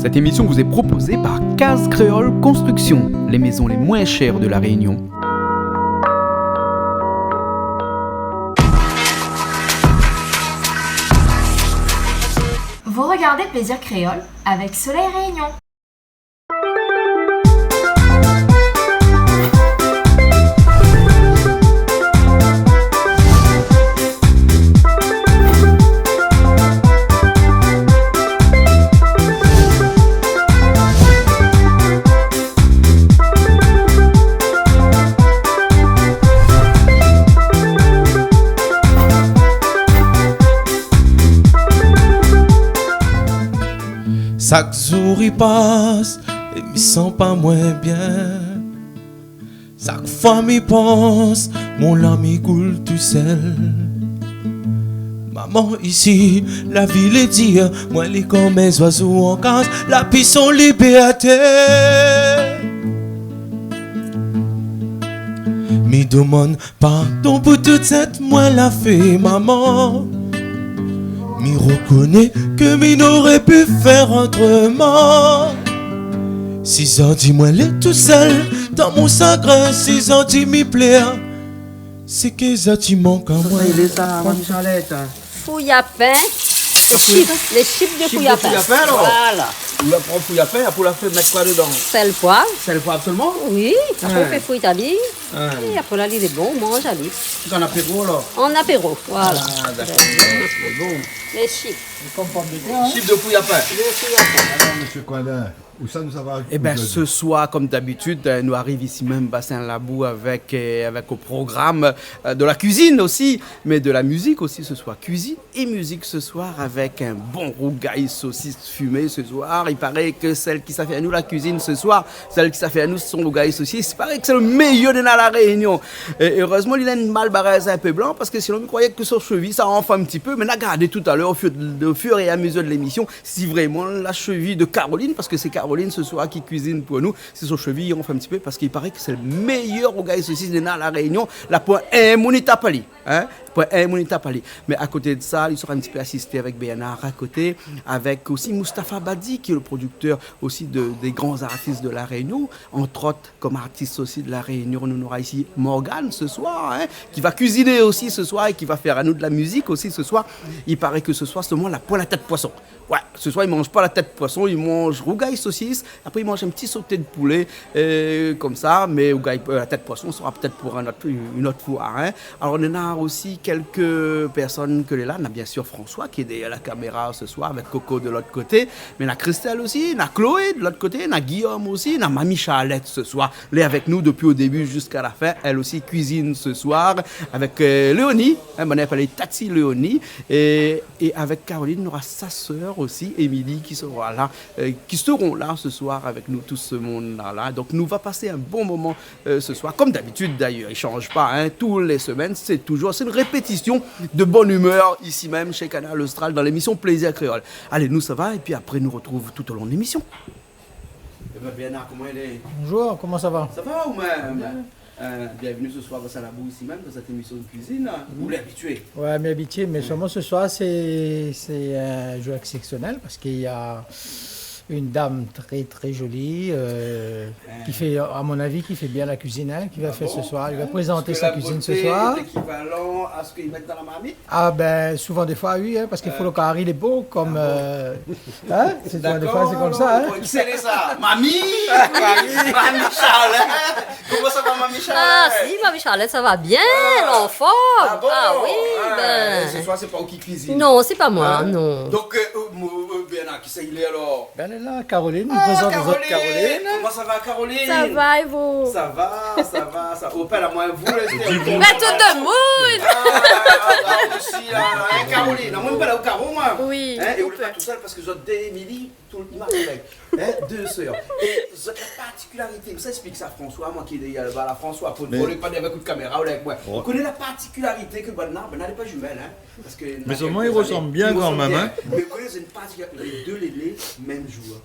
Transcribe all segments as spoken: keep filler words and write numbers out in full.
Cette émission vous est proposée par Case Créole Construction, les maisons les moins chères de La Réunion. Vous regardez Plaisir Créole avec Soleil Réunion. Sak zour i pas, é mi san pa moin bien. Sak foi mi pans, mon lam i koul tousèl. Maman, isi la vi lé dir, moin lé konm in zoizo an kaz, la pi son libèrté. Mi domann pardon pou tout sèt moin la fé, maman. Mi rokoné ke mi noré pu fé otroman. Si zot i di moin lé tousèl dan mon sagrin, si zot i di mi plèr, sé ke zot i mank amoin. Sa, sa i lé sa, Mami Charlette ? Fouillapin, chip, les chips de fouillapin. Chip de fouillapin, alor. Voilà. Ou la pran fouillapin, apré ou la fé mèt koi dedan ? Sèl, poiv. Sèl, poiv solman ? Oui, apré ou fé fouy ali. Ouais. É apré la, li lé bon, ou manz ali. Tout an apéro, alor ? An apéro, voilà. Ah, dakor. Lé bon. Les chips. Konm pomdetèr, hein ? Chips de fouillapin. Les fouillapin. Alor, mésyé Coindin, ousa nou sava ojourdui ? Eh ben, ce soir, comme d'habitude, euh, nou ariv isi mèm, Bassin Labou, avèk, euh, avèk au programme, euh, de la cuisine aussi, mais de la musique aussi ce soir. Cuisine et musique ce soir avec un bon rougail saucisse fumé ce soir. I paré ke sèl ki sa fé anou la kuizine ce soir, sèl ki sa fé anou son rougail saucisse, i paré ke sé le méyèr de La Réunion. É erèzman, li la in malbarèz in pé blan, parske sinon, mi kroiyé ke son shevi sa anfl in ti pé, mé nou va gardé talèr, au fur, au fur et à mesure de l'émission, si vréman la shevi de Caroline, parske sé Caroline ce soir ki kuizine pou nou, si son shevi i anfl in ti pé, parske i paré ke sé le méyèr rougail saucisse de La Réunion, la poin in moun i tap ali. Hein ? Poin in moun i tap ali. Mé a koté de sa, li sra in ti pé asisté avèk Bernard a koté, avèk osi Mustapha Badi, ki lé le produktèr osi de, dé gran artis de La Réunion, entre autres, konm artis osi de La Réunion, nou nora isi Morgane ce soir, hein, ki va kuiziné osi ce soir é ki va fé anou de la mizik osi ce soir. I paré ke ce soir, solman, la poin la tèt poisson. Ouais, ce soir, i manz pa la tèt poisson, i manz rougail saucisse, apré i manz in ti soté de poulé, euh, konmsa, mé rougail, euh, la tèt poisson sra pétèt pou in ot, in ot foi, hein. Alor, nou na osi kèlk pèrsone ke lé la. Nou na bien sir François ki lé dèrièr la kaméra ce soir avèk Coco de lot koté. Mé nou na Christelle osi, nou na Chloé de lot koté, nou na Guillaume osi, nou na Mami Charlette ce soir. Lé avèk nou dopi le début jusqu'à la fin. Èl osi i kuizine ce soir avèk, euh, Léonie, hein, banna i apèl ali Tati Léonie. É, é avèk Caroline, nou nora sa sèr osi, Émilie, ki sra la, euh, ki sront la ce soir avèk nou, tout se moun-la, la. Donk, nou va pasé in bon moman euh, ce soir. Comme d'habitude, d'ailleurs, i shanz pa, hein, tou lé semèn, sé toujour, sé in répétision de bonne humeur, isi mèm, shé Kanal Austral, dan lémision Plaisir Créole. Alé, nou sava, épi apré, nou artrouv tout au long de lémision. Eh ben, Bernard, koman i lé ? Bonjour, comment ça va ? Sa va, ou mèm ? Bien. Euh, bienvenue ce soir, Bassin Labou, isi mèm, dan sèt émision de kuizine, la. Mhm. Ou lé abitié ? Ouais, mi lé abitié, mé solman ce soir, sé, sé in jour eksepsionèl, parske na in dam trè, trè zoli, euh, ki fé, à mon avis, ki fé bien la kuizine, hein, ki va fé ce soir. Li va prézant sa kuizine ce soir. Ah bon ? Parce que la beauté est équivalent à ce qu'ils mettent dans la marmite ? Ah ben, souvan défoi, oui, hein, parske i fo le kari lé bo, konm, euh, hein, sé souvan défoi, sé konmsa, hein. Dakor. Alor, kisa lé sa ? Mami ? Mami Charlette. Koman sa va, Mami Charlette ? Ah, si, Mami Charlette, sa va bien, lé an form. Ah bon ? Ah oui, ben. Ce soir, sé pa ou ki kuizine ? Non, sé pa moin, non. Donk, euh, euh, Bernard, kisa i lé alor ? Ben, lé la, Caroline, nou prézant azot Caroline. Koman sa va, Caroline ? Sa va, é vou ? Sa va, sa va, sa va. Ou apèl amoin vou, la, sé... Mé tout demoun ! Ah, ah, ah, osi, hein, Caroline. Amoin, mi apèl aou Caro, moin. Oui. Hein, é ou lé pa tousèl parske zot dé, Émilie, tout, i marsh avèk, hein, dé sèr. É zot, la partikilarité, sa, ésplik sa François, moin ki lé dèrièr laba la, François, pou, pou lé pa avèk out kaméra, ou lé avèk moin. Ou koné la partikilarité ke banna, banna lé pa jumèl, hein, parske... Mé solman, i resanm bien kan mèm, hein. Mé ou koné, sé in partikilarité, lé dé lé né mèm jour.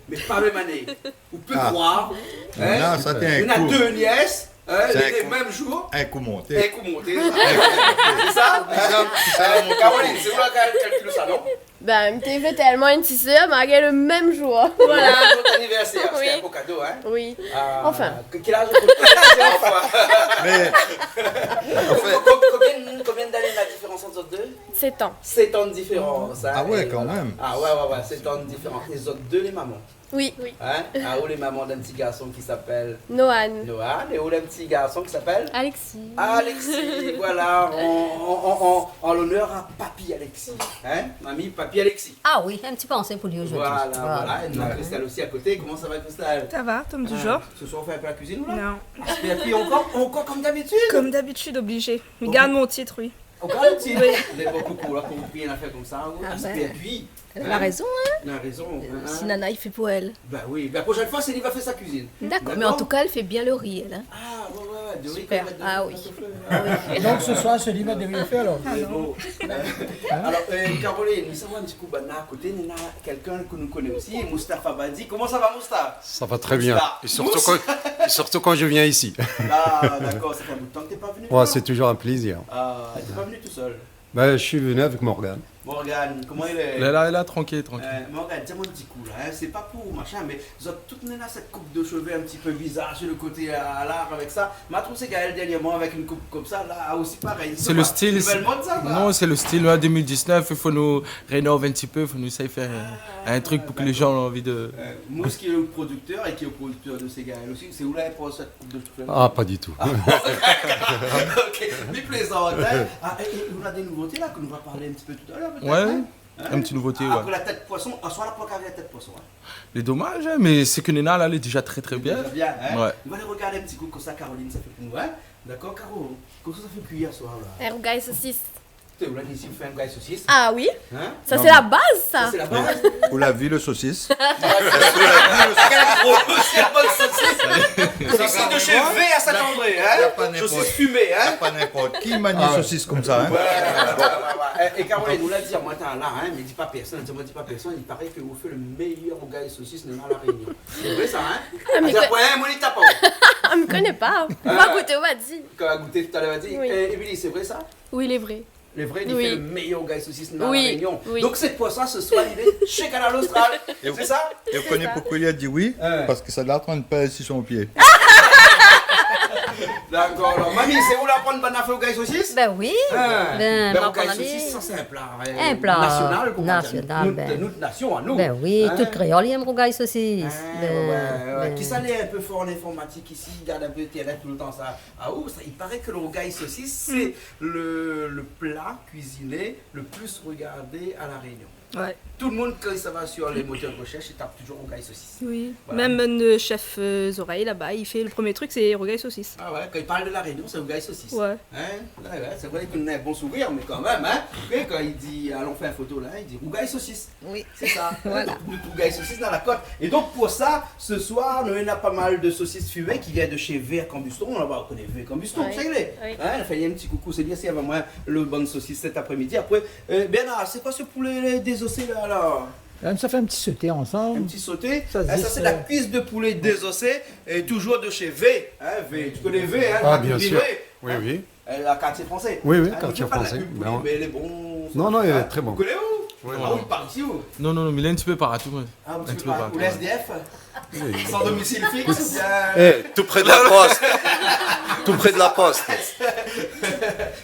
Mé pa mèm ané. Ou pé kroir, hein. Non, sa, sé in kou. Nou na dé nyès, hein, lé né mèm jour. In kou monté. In kou monté. Sé sa ? Sa, sa, euh, Caroline, sé ou la kal-, kalkil sa, non ? Bin, mi té vé tèlman in ti sèr, ma la gingn le mèm jour. Voilà. Jour d'anniversaire, sé in bo kado, hein ? Oui. Ah, enfin. Kèl az ou ? Mé, an fèt, konbien, konbien d'ané la diférans ant zot dé ? Sept ans. Sept ans de différence, hein. Ah ouais, quand même. Ah ouais, ouais, ouais, sept ans de différence. É zot dé lé momon. Oui. Hein ? Ah, ou lé momon d'in ti garson ki s'apèl Noan. Noan, é ou lé in ti garson ki s'apèl Alexis. Alexis, voilà, en, en, en, en, en l'honneur à Papy Alexis. Hein, mamie, Papy Alexis. Ah oui, in ti pansé pou li zordi. Voilà, voilà. Et on a Christelle aussi à côté. Comment ça va, Christelle ? Ça va, comme toujours. Ah, ce soir, on fait un peu la cuisine, ou la ? Non. Ah, c'est la pluie encore, encore comme d'habitude ? Comme d'habitude, obligé. Obligé. Mi gard mon tit, oui. Ou gard le tit ? Oui. Lé bonpé pou la konpri in afèr konmsa, ou ? Ah, ben. Aspé apui. Èl la rézon, hein. Èl la rézon, hein. Si nana i fé pou èl. Bin oui, bin la proshèn foi, sé li va fé sa kuizine. D'accord, mais en tout cas, elle fait bien le riz, elle, hein. Ah, ouais, ouais, ouais, de riz. Super. Ah oui. Ah oui. Donc ce soir, c'est lui va de riz faire, alors. Ah non. Bon. Alors, euh, Caroline, mi sava in ti kou, bin, a koté, néna kèlkin ke nou koné osi, Mustapha Badi. Comment ça va, Mustapha ? Ça va très bien. Mousta. Et surtout quand, et surtout quand je viens ici. Ah, d'accord, ça fait un bout de temps que t'es pas venu, toi. Ouais, c'est toujours un plaisir. Ah, t'es pas venu tout seul. Ben, je suis venu avec Morgane. Morgane, comment il est ? Lé la, lé la, tranquille, tranquille. Euh, Morgane, di amoin in ti kou la, hein, sé pa pou machin, mé zot tout néna sèt koup de shové in ti pé bizar sur le côté, euh, à l'arrière avec ça. Ma trouv sé Gaël dernièrman avèk in koup konmsa, la osi parèy. C'est le style, nouvelle mode, ça, ou pas ? Non, c'est le style, là, deux mille dix-neuf, il faut nous rénover un petit peu, il faut nous essayer faire un, un truc pour que les gens ont envie de... Ah, d'accord. Euh, Mouss ki lé producteur é ki lé producteur de sé Gaël osi, sé ou la pran sèt koup de shové ? Ah, pas du tout. Ah, bon, d'accord. Ok, mi plézant, hein. Ah, é, é nou na dé nouvoté la ke nou va parl in ti pé talèr, pétèt, hein ? Ouais, in ti nouvoté, ouais. Apré la tèt poisson, aswar la pran kari la tèt poisson, hein. Lé domaz, hein, mé sak néna la, lé déza trè, trè bien. Lé déza bien, hein. Ouais. Nou va alé rogard in ti kou kosa Caroline sa fé pou nou, hein. D'accord, Caro ? Kosa sa fé kui aswar la ? In rougay sosis. Té, ou la di isi ou fé in rougay sosis. Ah oui. Hein ? Sa sé la baz, sa. Sa sé la baz. Ou la vi le sosis ? Kèl gro, sé la bone sosis. Sosis de chez V à Saint-André, hein. Y a pas n'importe, sosis fumée, hein. Y a pas n'importe qui i manz sosis konmsa, hein. Ouais, ouais, ouais, ouais. É, é Caroline, ou la di amoin, atann la, hein, mé di pa pèrsone, di amoin, di pa pèrsone, i paré ke ou fé le méyèr rougay sosis néna La Rénion. Sé vré sa, hein ? Ah, mé... Atann, ko-, ouais, moin, li tap pa. Ah, mi koné pa. Ou va gouté, ou va di. Kan ou va gouté talèr, ou va di. Oui. Eh, Émilie, sé vré sa ? Oui, lé vré. Lé vré, li fé le méyèr rougay sosis néna La Rénion. Oui, oui. Donk sé pou sa, se soir, li lé chez Kanal Austral. Sé sa ? É ou koné poukosa li la di oui ? Hein. Parske sa la pran in pèl si son pié. D'accord, alors, mamie, sé ou la pran bann afèr rougay sosis ? Ben oui. Hein. Ben, ben, ma rougay sosis, sa sé in pla, euh, national, koman dir, nout, nout nasion anou. Ben oui, tout kréol i èm rougay sosis. Hein, ouais, ouais. Kisa lé in pé for an informatik isi, i gard in pé internet toultan sa. Ah, ou, sa, i paré ke le rougay sosis, sé le, le pla kuiziné le plis regardé à La Rénion. Ouais. Tout le monde, kan i sava sur les moteurs de recherche, i tap toujours rougay sosis. Oui. Voilà. Mèm nout chèf, euh, zorèy laba, i fé le premié truk, sé rougay sosis. Ah ouais, kan i parl de La Rénion, sé rougay sosis. Ouais. Hein ? Ouais, ouais, sé vré ke li na in bon sourir, mé kan mèm, hein. Kan i di, allons faire une photo là, i di rougay sosis. Oui. Sé sa. Voilà. Donk, nou, rougay sosis dan la kot. É donk, pou sa, se soir, nou néna pa mal de sosis fimé ki vien de chez V à Cambuston. Laba, ou koné V à Cambuston, oui, sa i lé. Oui. Hein, fé in ti koukou, sé bien si avé moin le bann sosis cet après-midi. Apré, euh, Bernard, sé koi se poulé dézosé la, la ? Hein, sa fé in ti soté ansanm. In ti soté. Sa, eh, sa, zis, sé la, euh, kuis de poulé dézosé, é toujours de chez V, hein, V. Tu connais V, hein, la cuisine V, hein ? Ah, bien sûr. Oui, oui. Euh, la Quartier Français. Oui, oui, hein, Quartier Français, non. Mé lé bon, sa. Non, non, lé trè bon. Ou koné ou ? Oui, oui. Ah oui, par isi ou ? Non, non, non, mé lé in ti pé partou, ouais. Ah, ou lé S D F ? Oui. Sans domicile fixe, ou bien ? Eh, tout près de la poste. Tout près de la poste.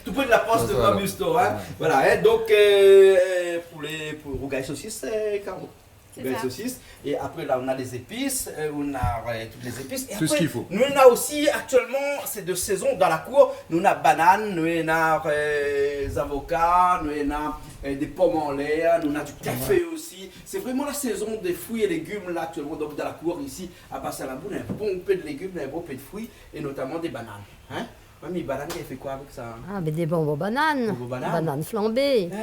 Tout près de la poste de Cambuston, hein. Voilà, hein. Donk, euh, euh, pou lé, pou rougay sosis, sé Caro. Sé sa. Bèl sosis. É apré, la, nou na lé zépis, euh, nou na, ouais, tout lé zépis. É apré, nou na osi, aktièlman, sé de sézon dan la kour, nou na banane, nou na, euh, zavoka, nou na, euh, dé pom anlèr, nou na du kafé osi. Sé vréman la sézon dé frui é légim, la, aktièlman, donk, dan la kour, isi, a Bassin Labou, in bonpé de légim, in bonpé de frui, é notaman dé banane. Hein ? Mami, banane, i fé koi avèk sa, hein ? Ah, mé dé bonbon banane. Bonbon banane. Banane flanbé. Ah.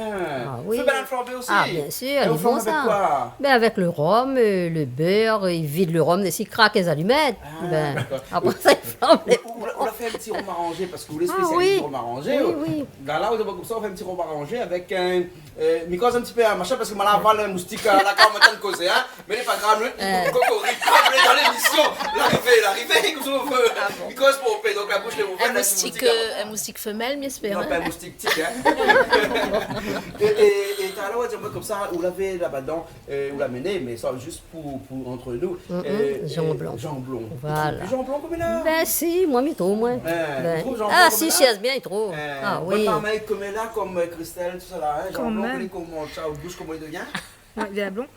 Ah oui. Fé banane flanbé osi. Ah, bien sûr, lé bon, sa. É ou flanb avèk koi ? Ben, avèk le rom, euh, le bèr, i vid le rom dési, i krak lé zalimèt. Ah, d'accord. Ben, apré sa, i flanb. Ou, ou, ou la fé in ti rom aranzé, parske ou lé spésialis du rom aranzé. Ah oui, oui. La, la, ou lé konmsa, ou fé in ti rom aranzé avèk in, euh, mi koz in ti pé, hein, machin, parske ma la aval in moustik, euh, la, kan mi antann kozé, hein. Mé lé pa grav, nou, kokorik, nou lé dan lémision. Larivé Lé arivé, kosa ou vé ? Ah bon ? Because, bon, donk la boush lé ouvèr, in moustik, in moustik, euh, in moustik femèl, mi éspèr, non, in ? Pa in moustik tik, in. É, é, é talèr, ou la di amoin konmsa, ou lavé laba dedan, euh, ou la amené, mé sa, zis pou, pou ant nou, mm, euh, Jean Blanc. Jean Blanc. Voilà. Jean Blanc, koman la ? Bin si, moin mi trouv, moin. Bin, ou trouv Jean Blanc, ah si, koman la ? Shèrsh bien, mi trouv. Ah oui. Moin pa mal koman la, konm, euh, Christelle, tousa la, in, Jean Blanc, kan mèm. Ou lé koman sa, ou boush koman i devien ? Ouais, bien blond.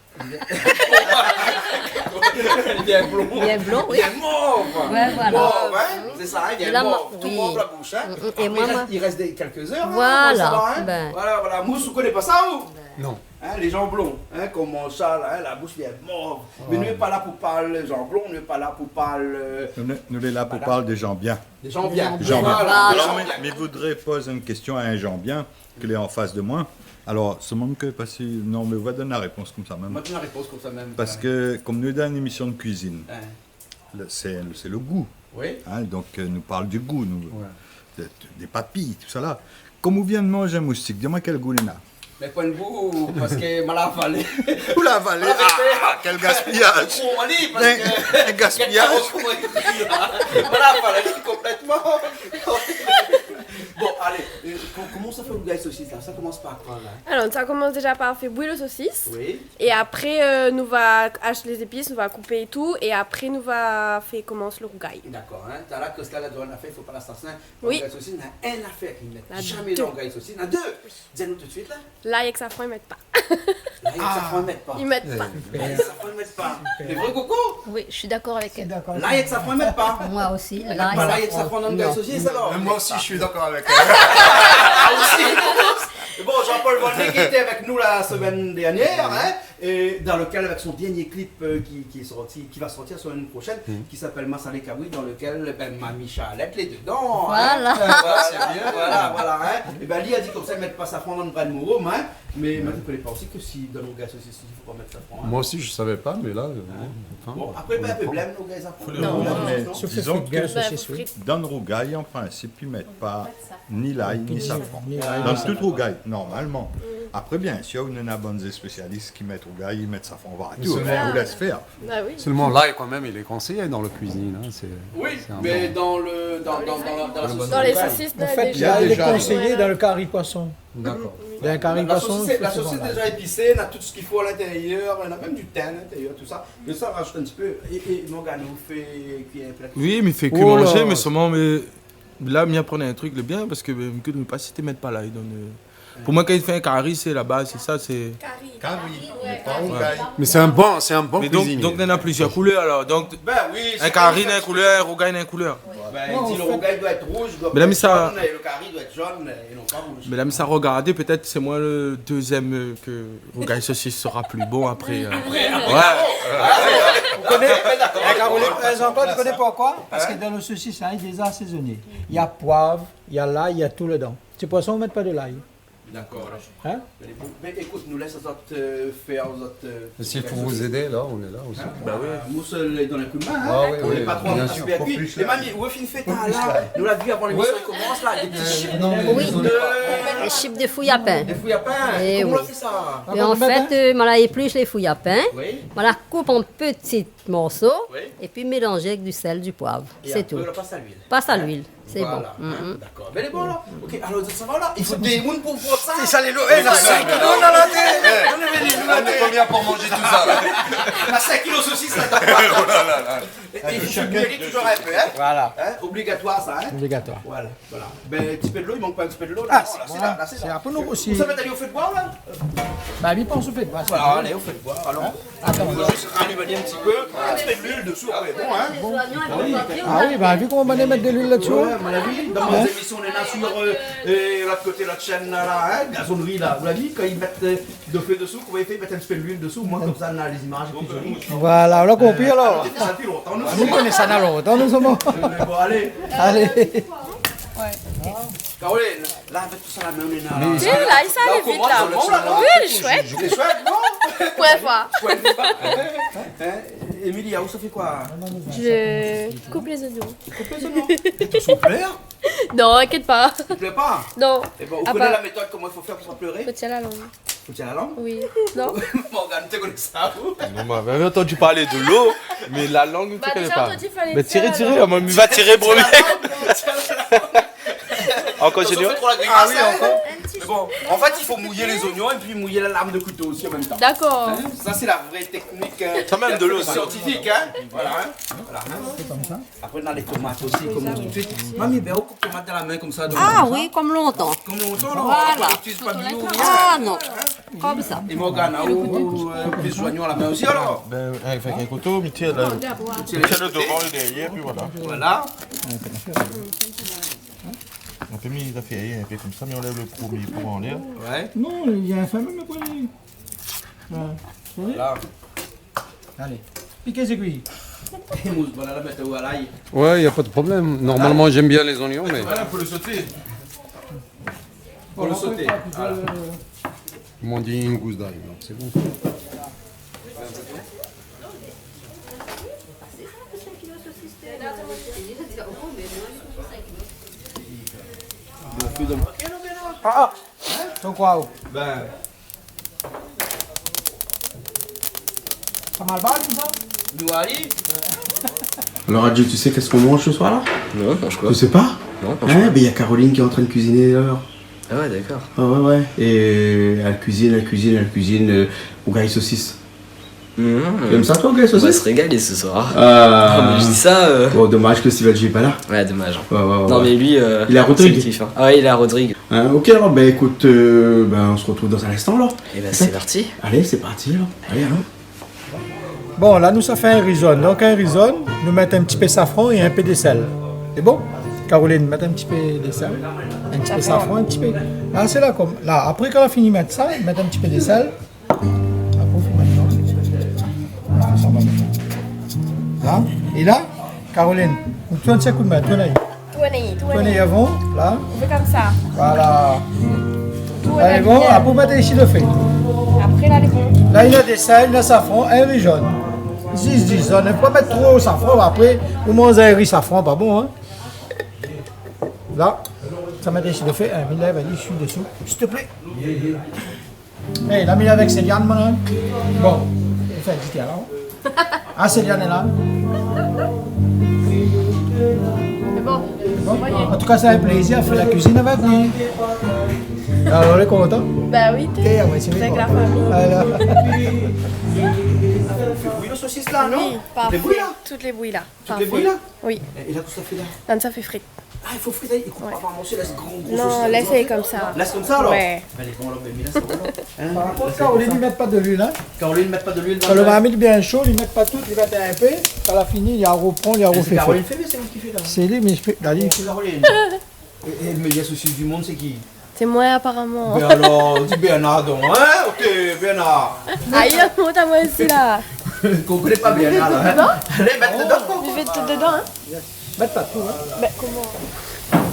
Bien blond. Bien blond, oui. Bien mov. Ouais, voilà. Mov, in ? Sé sa, in, bien mov. Tou mov la boush, in ? Mm, mm. Apré, i rès, i rès dé, kèlk zèr, in, pou sa, in ? Voilà, bin. Voilà, voilà. Mous, ou koné pa sa, ou ? Non. In, lé Jean Blanc, in, koman sa la, in, la boush bien mov. Mé nou lé pa la pou parl Jean Blanc, nou lé pa la pou parl, euh, nou, nou lé la pou parl dé jan bien. Dé jan bien. Dé jan bien. Voilà, dé jan bien. Alor, mi, mi voudré poz in késtion a in jan bien ke lé an fas de moin. Alor, solman ke, parske, non, mé ou va donn la répons konmsa mèm. Moin, donn la répons konmsa mèm. Parske, kom nou lé dan in émisyon de kuizine, le, sé, sé le gou. Oui. In, donk, euh, nou parl du gou, nou, de, de, dé papi, tousa la. Kom ou vien de manz in moustik, di amoin kèl gou li na. Mé poin de gou, parske ma la avalé. Ou la avalé. Ah, kèl gaspiyaz. Ou la avalé. Parske in gaspiyaz. Ma la avalé konplètman. Bon, alé, euh, ko-, koman sa fé rougay sosis la ? Sa i komans par koi la ? Alor, sa i komans déza par fé bouyir le sosis. Oui. É apré, euh, nou va ashté lé zépis, nou va koupé é tou. É apré, nou va fé komans le rougay. Dakor, in. Talèr ke sa la, la di amoin in nafèr, i fo pa la sasine. Oui. Rougay sosis, na in nafèr ki mèt zamé dan rougay sosis. Na dé. Di anou tout suit la. Lay èk safran, i mèt pa. Lay èk safran, i mèt pa. I mèt pa. Lay èk safran, i mèt pa. Sé vré, Coco ? Oui, je suis d'accord avec elle. Lay èk safran, i mèt pa. Moi aussi, lay èk safran, non. Mé moi aussi, je suis d'accord avec elle. Ah, aussi. Bon, Jean-Paul Volnay qui était avec nous la semaine dernière, hein, et dans lequel, avec son dernier clip, euh, qui, qui est sorti, qui va sortir la semaine prochaine, qui s'appelle Massalé Kabri, dans lequel, ben, Mami Charlette lé dedan, hein. Voilà. Euh, voilà, voilà, hein. Et ben, li la di konmsa, i mèt pa safran dan brin de moro, hein. Mé moin, mi koné pa osi ke si dan rougay sosis, i fo pa mèt safran, hein. Moi aussi, je savais pas, mais là, euh, enfin, on apprend. Bon, apré, ben, problèm, rougay safran. Non, non, mé dizon ke dan rougay, an prinsip, i mèt pa ni lay, ni safran. Ni lay, ni safran. Dan tout rougay, normalman. Apré, bien sir, néna bann spésialis ki mèt rougay, i mèt safran partou, mé ou lès fèr. Bah oui. Seulement, l'ail, quand même, il est conseillé dans le cuisine, hein, c'est, c'est important. Oui, mé dan le, dan, dan, dan la, dan la sosis, lé déza, lé déza. En fait, l'ail est conseillé dans le cari poisson. D'accord. Dans un cari poisson, il faut souvent l'ail. La sosis lé déza épisé, na tout sak i fo a l'intérieur, na mèm du tin a l'intérieur, tout ça. Mé sa, rajout in ti pé. É, é Morgane, ou fé kui in pla ? Oui, mi fé kui manzé, mé solman, mé la, mi aprann in trik, lé bien, parske, ben, mi koné pa si té mèt pa lay dan le, pou moin, kan i fé in kari, sé la baz, sé sa, sé... Kari, kari, mé pa rougay. Mé sé in bon, sé in bon kuizinié. Mé donk, donk, néna plizièr koulèr, alor. Donk, ben oui, in kari néna in koulèr, in rougay néna in koulèr. Ben, i di le rougay doi èt rouj, doi èt zone, é le kari doi èt zone, é non pa rouj. Mé la, mi sa rogardé, pétèt sé moin le dézièm, euh, ke rougay sosis sera pli bon apré, euh. Apré, apré, ouais. Ah oui. Ou koné, eh, Caroline, eh, Jean-Claude, ou koné poukoi ? Parske dan le sosis, hein, lé déza asézoné. Na poiv, na lay, na tou ladan. Ti poison, i mèt pa de lay. D'accord. Hein ? Mé bon, mé ékout, nou lès azot, euh, fèr azot, euh... Mais s'il faut vous aider, là, on est là aussi. Hein ? Bah oui. Euh, Moussa, euh, i donn in kou d'min, hein. Ah oui, oui, bien sûr, faut plus, là. Mami, ou fine fé la, nou la vi avan lémisyon i komans la, dé ti chip. Non, mais... Oui. Dé chip de fouyapin. De fouyapin. Eh oui. Koman ou fé sa ? Et en fait, euh, ma la éplush lé fouyapin, ma la koup an ti morso, épi mélanzé avèk du sèl, du poiv. Sé tout. É apré, ou la pas a l'huil. Pas a l'huil. Sé bon. Voilà, hein, d'accord. Mé lé bon, la. Ok, alor, sa va, la. I fo dé moun pou fé sa. Sé sa, lé lo-, eh, na sink kilo dan la tèt. Eh, nou lé vni, nou, on est combien pour manger tout ça, là ? Na sink kilo sosis, la. Oh là là là. É, é i fo mèt toujour in pé, hein. Voilà. Hein, obligatoire, sa, hein. Obligatoire. Voilà, voilà. Ben, in ti pé de lo, i mank pa in ti pé de lo, la. Ah, non, la, sé la, la, sé la. Sé pou nou osi. Ou sa mèt ali o fé de boi, la ? Bah, mi pans o fé de boi, sé bon. Voilà, alé, o fé de boi, alor. Hein ? Atann. I fo zis ralim ali in ti pé. In ti pé de luil desou, apré, bon, hein ? Ah oui, bah, vi koman nou va mèt de luil la-dsi, ouais, hein ? Ouais, a mon avi, dan mon émisyon, nou lé la sur, euh, euh, lot koté, lot shèn la, la, hein, gazonri la. Ou la vi, kan i mèt, euh, de fé desou, koman i fé, i mèt in ti pé de luil desou, omoin, konmsa, nou na lé zimaz lé pli zoli. Voilà, ou la konpri, alor. Ah, nou koné sa pi lontan, nou. Ah, nou koné sa na lontan, nou, solman. Euh, bon, alé. Alé. Ouais. Caroline, la, avèk tout sa la min, nou lé la. Mé la, sa i sava vit, la. Oui, lé shouèt. Lé shouèt, non ? Première fois. Première fois. Hein ? Emilia, ou sa fé koi ? Je coupe les oignons. Koup lé zoignon. Mé ou plèr ? Non, inkièt pa. Ou plèr pa ? Non. Eh ben, ou koné la métod, koman i fo fèr pou pa pléré ? Faut tirer la langue. Ou tir la lang ? Oui. Non ? Morgane, ou koné sa, ou ? Non, ma, ma, mi la antandu parl de lo, mé la lang, mi koné pa. Bah, déza, ou la di fo tir la lang. Mé tir, tir, moin, mi va tir pou li. Ankor, Junior ? Attention, fais trop la grimace, hein. Ah oui, ankor. Mé bon, an fèt, i fo mouy lé zoignon épi mouy la lam de kouto osi an mèm tan. D'accord. Hein ? Sa, sé la vré teknik, euh, scientifique, hein. Sa mèm de lo, sa. Voilà, hein. Voilà, hein. Sé konmsa. Apré, nana lé tomat osi, i komans tout suit. Mami, bin, ou koup tomat dan la min konmsa, donk. Ah oui, konm lontan. Konm lontan, non ? Voilà. Ou itiliz pa d'lo, rien. Ah non, konmsa. É Morgane, ou, ou, euh, plis zoignon a la min osi, alor ? Bin, avèk in kouto, mi tir la, mi tir lo dovan, lo dèrièr, épi voilà. Voilà. On pé mèt zafèr, in pé konmsa, mé anlèv lo promié po anlèr. Ouais. Non, néna in fèm mèm apré. Ouais. Voilà. Alé, pik zégwi. É mous, voilà, la mèt ou a lay. Ouais, y a pas de problème. Normalement, j'aime bien les oignons, mais... Voilà, pou lo soté. Pou lo soté, voilà. Koman i di, in gous d'ay, donk sé bon. Ah, ah. Donk, waouh. Bin, Sa mal parl, tout sa ? Nou ali. Alors, Adjou, tu sais qu'est-ce qu'on mange ce soir, là ? Non, on mange quoi ? Tu sais pas ? Non, on mange quoi ? Hein ? Ben, il y a Caroline qui est en train de cuisiner, alors. Ah ouais, d'accord. Ah ouais, ouais. Et elle cuisine, elle cuisine, elle cuisine, euh, rougay sosis. Mmh. Tu aimes ça, toi, rougay sosis ? On va se régaler ce soir. Euh, non, mais je dis ça, euh. Bon, dommage que Steven G est pas là. Ouais, dommage. Ouais, ouais, ouais. Non, mais lui, euh, il est à Rodrigues. C'est le kiff, hein. Ah ouais, il est à Rodrigues. Hein, ok, alors, ben, écoute, euh, ben, on se retrouve dans un instant, alors. Eh ben, c'est parti. Allez, c'est parti, alors. Allez, hein. Bon, la nou sa fé in ri zone. Donk, in ri zone, nou mèt in ti pé safran é in pé de sèl. Sé bon ? Caroline, mèt in ti pé de sèl, in ti pé safran, in ti pé. La, sé la konm, la, apré, kan la fini mèt sa, mèt in ti pé de sèl. Apré, fo mèt la. La, é la, Caroline, ou tourn sa kout min, tourn ali. Tourn ali, tourn ali. Tourn ali avan, la. Ou fé konmsa. Voilà. Tourn ali bien. Alé, bon, apré, ou mèt isi lo fé. Apré, la, lé bon. La, néna de sèl, néna safran, in ri zone. Zis, zis, zone. Fo pa mèt tro safran, apré, ou manz in ri safran, pa bon, hein. La, sa mèt isi lo fé, hein, vien la, va-y, desou, desou, s'il te plaît. Eh, la mi avèk Céliane, mon ami. Bon, ou fé di tèr la. Ah, Céliane lé la. Sé bon. Bon. An tou ka, sé in plézir fé la kuizine avèk li. Alor, ou lé kontan ? Bah oui, té. Té, ouais, sé vré, avèk la famiy. Voilà. Ou fé bouyi lo sosis la, non ? Oui, parfé. Ou fé bouyi la ? Tout lé bouyi la. Tout lé bouyi la ? Parfé. Oui. É, é la, kosa ou fé la ? La, sa fé frit. Ah, i fo frit, i koup pa par morso, i lès gran, gran sosis konmsa. Non, lès ali konmsa. Lès konmsa, alor ? Ouais. Alé, bon, alor, ben, mi lès ali, alor. Hein ? Par kont, Caroline, li mèt pa de luil, hein. Caroline i mèt pa de luil dan lo marmit. Kan lo marmit lé bien sho, li mèt pa tout, li mèt in pé. Kan la fini, li arpran, li arfé. Mé sé Caroline i fé, mé sé ou ki fé la ? Sé li, mé li fé, la, li fé. Caroline. É, é lo méyèr sosis di monn, sé ki ? Sé moin, aparaman. Ben alor, di Bernard donk, hein ? Ok, Bernard. Ayi, mont amoin isi la. Ou koné pa Bernard la, hein ? Non. Alé, mèt dedan. Ou vé tout dedan, hein ? Mèt pa tout, hein ? Ben, koman ?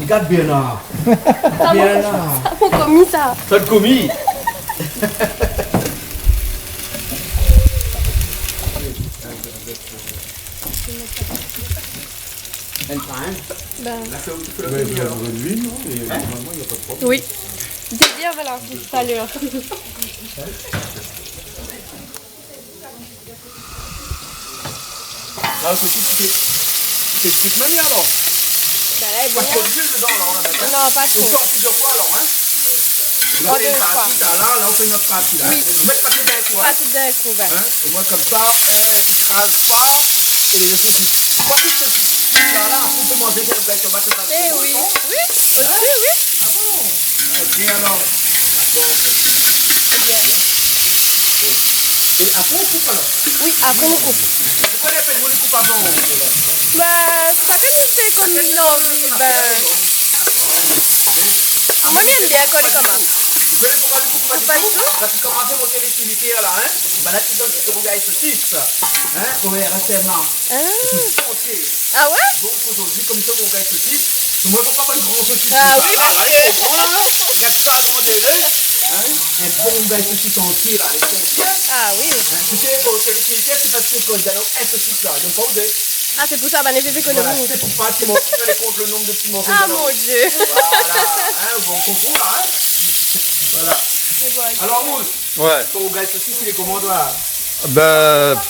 Regard Bernard. Sa, mon, Bernard, sa, mon komi, sa. Sa, lo komi. Èl pa, hein ? Ben. La fé, ou fé lo kuizine, alor. Hein ? Oui. J'ai dit à Valentin tout à l'heure. La, sé tout, sé, sé frit mèm, alor. Ben, pa tro d'luil dedan, alor, la, mintnan. Non, pa tro. Ou fé an plizièr foi, alor, hein ? Ou fé in parti, la, la, ou fé in ot parti, la. Oui. Ou mèt pa tout d'in kou, hein ? Pa tout d'in kou, ben. Hein ? Omoin, konmsa, i kraz pa, é lo sosis. Fo pa tout sosis, la, la, apré, ou pé manzé avèk lo tomat, la. Eh oui. Oui, osi, oui. Ah bon ? Ah, bien, alor. Dakor. Bien. É apré, ou koup, alor ? Oui, apré, nou koup. Mé poukosa lé pé nou koup avan ? Ben, sé pa konm mi fé konm, non, ben. Moin, mi èm bien kan lé konmsa. Ou koup pa ditou. Koup pa ditou. Parske kan mi fé mon télé-réalité la, hein, ben la, i donn rougay sosis, hein, o R S M A. Ah. Tout antié. Ah ouais ? Donk, zordi, konm i fé mon rougay sosis, moin, fo pa pran gran sosis, la, la, lé tro gran, la. Regard sa, gran délé. Hein ? In bon rougay sosis antié, la, lé bien. Ah oui. Hein, tu sais, pour que les Philippins, c'est parce que quand ils donnent un saucisse, là, ils donnent pas au dé. Ah, sé pou sa, ben, lé zékonomi. Voilà, sé pou pa ti morso, fo alé kont lo nonb de ti morso. Ah, mon Dieu. Voilà, hein, ou konpran, la, hein ? Voilà. Alors, Mousse, ouais, ton rougay sosis, il est comment, toi ? Ben,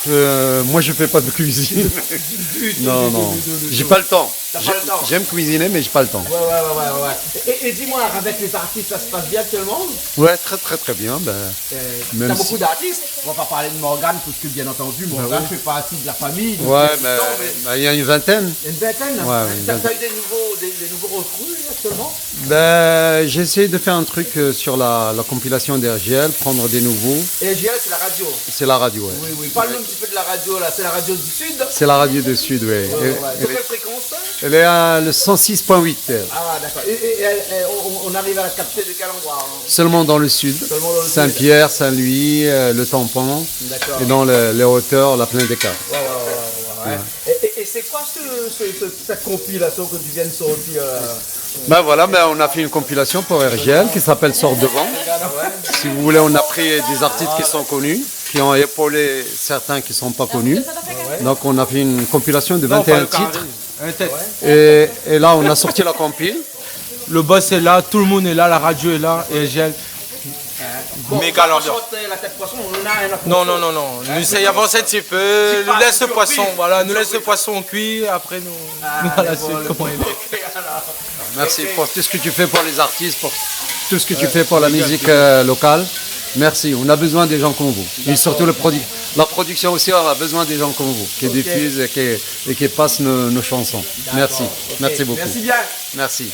euh, moi, je fais pas de cuisine. Du tout, du tout, du tout. Non, non. J'ai pas le temps. T'as pas le temps. J'aime, j'aime cuisiner, mais j'ai pas le temps. Ouais, ouais, ouais, ouais, ouais. Et, et dis-moi, avec les artistes, ça se passe bien actuellement ? Ouais, très, très, très bien. Ben, euh, t'as beaucoup d'artistes ? On va pas parler de Morgane, parce que, bien entendu, Morgane fait partie de la famille, donc il y a du temps, mais... Ouais, ben, ben, il y a une vingtaine. Une vingtaine ? Ouais, une vingtaine. T'as, t'as eu des nouveaux, des, des nouveaux recrues, actuellement ? Ben, j'essaie de faire un truc, euh, sur la, la compilation d'R G L, prendre des nouveaux. R G L, c'est la radio. C'est la radio, ouais. Oui, oui. Parle-nous un petit peu de la radio, là. C'est la radio du Sud ? C'est la radio du Sud, ouais. Ouais, ouais, ouais. Sur quelle fréquence ? Elle est à le cent six point huit. Ah, d'accord. Et, et, et elle, elle, on, on arrive à la capter de quel endroit, hein ? Seulement dans le sud. Seulement dans le sud. Saint-Pierre, Saint-Louis, euh, le Tampon. D'accord. Et dans le, les hauteurs, la plaine des Cats. Ouais, ouais, ouais, ouais, ouais. Ouais. Et, et, et c'est quoi ce, ce, ce, cette compilation que tu viens de sortir, euh ? Ben voilà, ben on a fait une compilation pour R G L qui s'appelle Sors devant. Si vous voulez, on a pris des artistes qui sont connus, qui ont épaulé certains qui sont pas connus. Donc on a fait une compilation de vingt et un titres. Non, pas le carré. Un tête. Et, et là, on a sorti la compile. Le boss est là, tout le monde est là, la radio est là, R G L. Bon, méga ambiance. On va pas chanter la tête poisson, on en a un à... Non, non, non, non. Hein, nous, ça y avance un petit peu. Dis pas, nous laisse le poisson, voilà, nous laisse le poisson cuit, après nous, nous, voilà, c'est comment il est. Ah, bon, ok, alors. Merci pour tout ce que tu fais pour les artistes, pour tout ce que tu fais pour la musique, euh, locale. Merci, on a besoin des gens comme vous. Et surtout le produ-, la production aussi, on a besoin des gens comme vous, qui diffusent et qui, et qui passent nos, nos chansons. D'accord. Merci, merci beaucoup. Merci bien. Merci.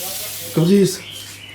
Candice,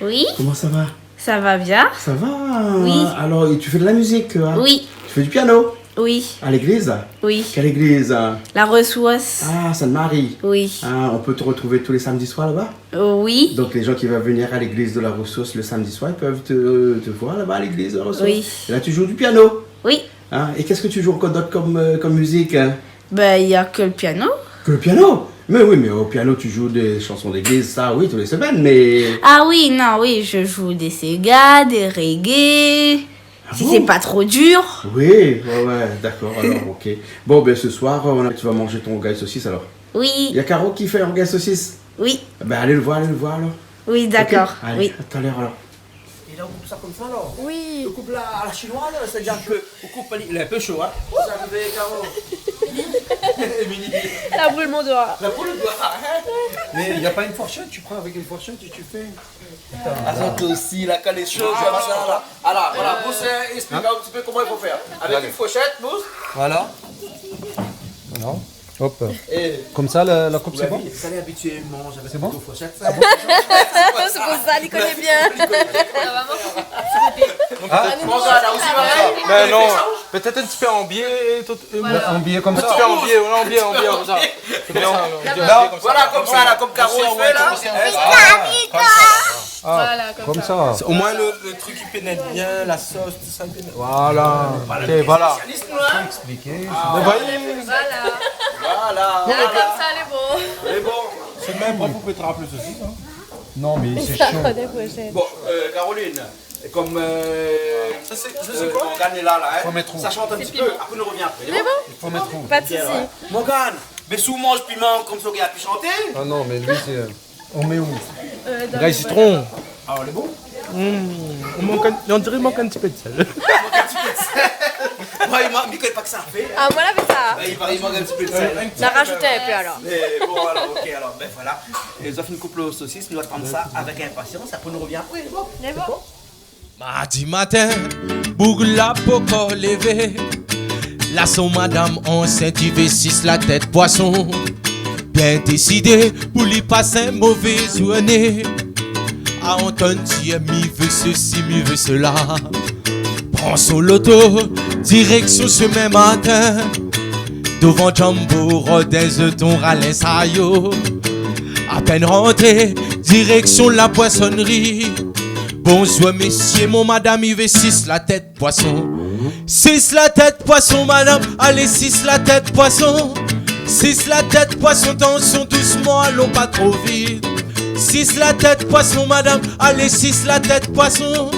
oui ? Comment ça va ? Ça va bien. Ça va ? Oui. Alors, et tu fais de la musique, hein ? Oui. Tu fais du piano ? Oui. À l'église ? Oui. Quelle église ? La Ressource. Ah, Sainte-Marie. Oui. Ah, on peut te retrouver tous les samedis soirs là-bas ? Euh, oui. Donc, les gens qui veulent venir à l'église de la Ressource le samedi soir, ils peuvent te, te voir là-bas à l'église de la Ressource. Oui. Et là, tu joues du piano ? Oui. Hein ? Et qu'est-ce que tu joues encore d'autre comme, euh, comme musique, hein ? Ben, il y a que le piano. Que le piano ? Mais oui, mais au piano, tu joues des chansons d'église, ça, oui, tous les semaines, mais... Ah oui, non, oui, je joue des séga, des reggae, si c'est pas trop dur. Ah bon ? Oui, ouais, ouais, d'accord, alors, ok. Bon, ben, ce soir, on a, tu vas manger ton rougay sosis, alors. Oui. Il y a Caro qui fait un rougay sosis. Oui. Ben, allez le voir, allez le voir, alors. Oui, d'accord, oui. Ok ? Allez, à tout à l'heure, alors. Et là, on coupe ça comme ça, alors. Oui. On coupe la, à la chinoise, c'est-à-dire que on coupe pas les, il est un peu chaud, hein. Vous arrivez, Caro. Émilie. La brûle mon doigt. La brûle le doigt, hein. Mais il y a pas une fourchette, tu prends avec une fourchette et tu fais. Attends, toi aussi, là, quand les choses comme ça, là. Alors, voilà, Mousse, explique un petit peu comment il faut faire. Avec une fourchette, Mousse. Voilà. Non. Hop. Comme ça, la, la coupe, c'est bon ? Vous l'avez, ça, les habitués mangent avec une fourchette, ça. C'est pour ça, il connaît bien. Hein ? Bon, regarde, là aussi, pareil. Ben non. Peut-être un petit peu en biais, tout, euh, en biais comme ça. Un petit peu en biais, voilà, en biais, en biais, comme ça. C'est bien, en biais, comme ça. Voilà, comme ça, là, comme Caro, il fait, là. Comme ça. Ah, voilà, comme ça. Au moins, le, le truc, il pénètre bien, la sauce, tout ça, il pénètre. Voilà. Voilà, ok, voilà. Spécialiste, nous, hein. Faut expliquer. Ah, voilà. Voilà, voilà. Comme ça, les bons. Les bons. C'est même pas pour péter plus aussi, hein. Non, mais c'est chaud. Bon, euh, Caroline, comme, euh, ça, c'est, ça, c'est quoi ? Morgane est là, là, hein. Faut mettre où ? Ça chante un petit peu, après, on revient après. C'est bon ? Faut mettre où ? Pas de souci. Morgane, mais si on mange piment comme ça, on a pu chanter. Ah non, mais lui, c'est, euh, On met où ? Euh, dans le citron. Ah, lé bon ? Hmm, i mank in, on diré i mank in ti pé d'sèl. I mank in ti pé d'sèl. Moin, i mank, mi koné pa kosa i fé. Ah, moin la fé sa. Bin, i, i mank in ti pé d'sèl. La rajout in pé alor. Mé bon, alor, ok, alor, bin voilà. Zot la fine koup lo sosis, nou atann sa avèk inpasians. Apré, nou revien apré, lé bon ? Lé bon. Mardi matin, boug la pankor lévé. La son madam ansint, i vé sis latèt poison. Bien désidé pou li pas in mové zourné. A antann dir mi vé sesi, mi vé sela. Pran son loto, direksion Semin Martin. Dovan Jumbo, Rodez, Ton Ralin, Sayo. Apèn rantré, direksion la poisonri. Bonzour mésié, mon madam i vé sis latèt poison. Sis latèt poison, madam, alé, sis latèt poison. Sis latèt poison, tansion dousman, alon pa tro vit. Sis latèt poison, madam, alé, sis latèt poison.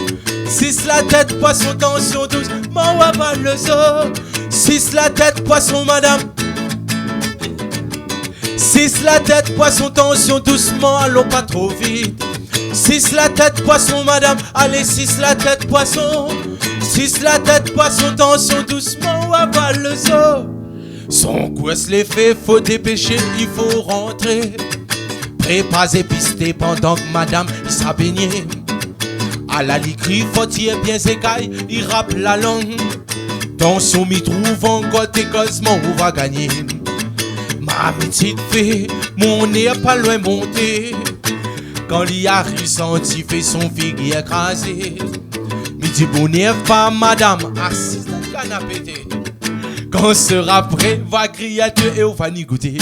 Sis latèt poison, tansion dousman, aval lo zo. Sis latèt poison, madam. Sis latèt poison, tansion dousman, alon pa tro vit. Sis la tèt poison, madam, alé, sis la tèt poison. Sis la tèt poison, tansion dousman, ou aval lo zo. Son kous lé fé, fo dépéshé, i fo rantré. Prépar zépis té pandan k madam i sa bégné. Ala li kri, fo tir bien zékay, i rap la lang. Tansion mi trouv ankor té kozman ou va gagné. Marmit vit fé, mon nèr pa loin monté. Kan li ariv santi fé son figir krazé. Mi di bonèr pa madam, asiz dan kanapé té. Kan sra pré, va kriyé é ou va ni gouté.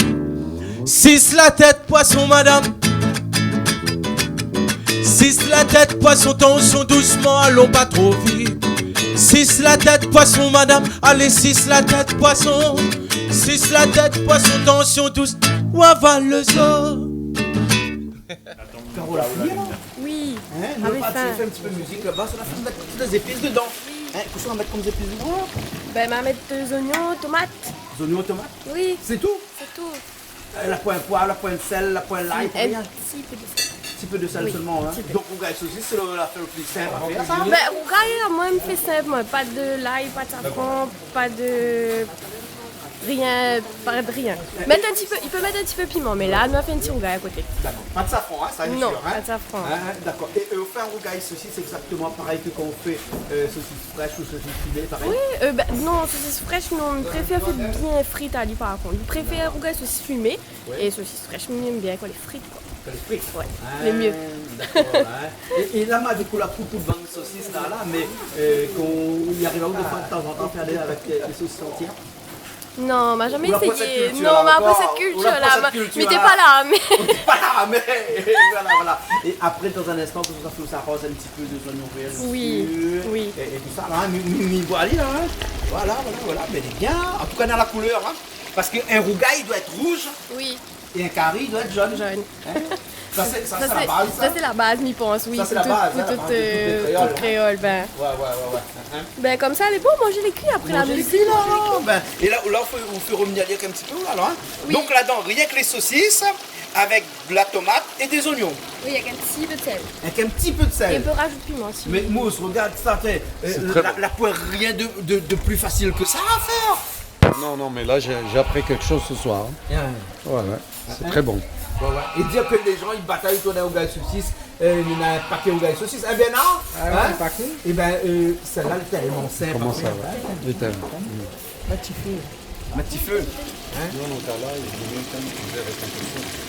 Sis la tèt poison, madam. Sis la tèt poison, tansion dousman, alon pa tro vit. Sis la tèt poison, madam, alé, sis la tèt poison. Sis la tèt poison, tansion dous, ou aval lo zo. Carole, la fini, la ? Oui. Hein, nou la parti fé in ti pé mizik laba, sa la fine mèt tout lé zépis dedan. Hein, kosa ou va mèt kom zépis dedan ? Ben, ma mèt, euh, zoignon, tomat. Zoignon, tomat ? Oui. Sé tou ? Sé tou. Euh, la poin poiv, la poin sèl, la poin lay, rien ? In ti pé de sèl. Ti pé de sèl solman, hein. Oui, ti pé. Donk, rougay sosis, sé lo, la fé lo pli sinp a fèr, sa ? Ben, rougay, moin, mi fé sinp, moin. Pa de lay, pa de safran, pa de rien, pa de rien. Mèt in ti pé, i pé mèt in ti pé piman, mé la, nou la fé in ti rougay a koté. Dakor. Pa de safran, hein, sa, lé sir, hein ? Non, pa de safran. Hein, dakor. É, euh, ou fé in rougay sosis égzaktoman parèy ke kan ou fé, euh, sosis frèsh ou sosis fimé, parèy ? Oui, euh, ben, non, sosis frèsh, non, mi préfèr fé bien frit ali, par kont. Mi préfèr rougay sosis fimé, é sosis frèsh, mi èm bien kan lé frit, koi. Kan lé frit ? Ouais, lé myé. Ah, dakor, ouais. É, é la, ma di ke ou la koup out bann sosis la, la, mé, euh, kan i ariv aou défoi, tazantan, fé alé avèk, euh, lé sosis antièr ? Non, ma zamé éséyé. Ou la pa sèt kiltir la ankor. Non, ma pa sèt kiltir la, ma, mi té pa la, mé... Ou té pa la, mé voilà, voilà. É apré, dan in instan, ou sa fé sa roz in ti pé de zoignon vèr dési. Oui, oui. É, é tousa la, hein, mi, mi, mi voi ali la, hein. Voilà, voilà, voilà. Mé lé bien. An tou ka, dan la koulèr, hein. Parske in rougay i doi èt rouz. Oui. É in kari i doi èt zone. Zone. Hein ? Sa, sé, sa, sa, sé la baz, sa. Sa, sé la baz, mi pans, oui, pou tout, pou tout, euh, tout kréol, hein. Ouais, ouais, ouais, ouais. Hein ? Ben, komsa, lé bon, manzé lé kui apré la mizik. Manzé lé kui, la. Ben, é la, la, ou fé, ou fé revenir ali in ti pé, la, la, hein ? Oui. Donk, ladan, rienk lé sosis avèk de la tomat é dé zoignon. Oui, avèk in ti pé de sèl. Avèk in ti pé de sèl. É ou pé razout piman, si ou vé. Mé Mouss, rogard sa, té, euh, la, la poin rien de, de, de pli fasil ke sa a fèr. Non, non, mais là, j'ai, j'ai appris quelque chose ce soir, hein. Ouais, ouais, c'est très bon. Ouais, ouais. É dir ke lé zan i batay pou in rougay sosis, euh, néna in pakèt rougay sosis. Eh ben non, hein ? Ah ouais, in pakèt. Eh ben, euh, sèl-la, lé tèlman sinp. Koman sa va ? Lé tèlman. Mèt ti fé. Mèt ti fé. Hein ? Non, non, ta la, il faut même pas utiliser avec un peu de sel.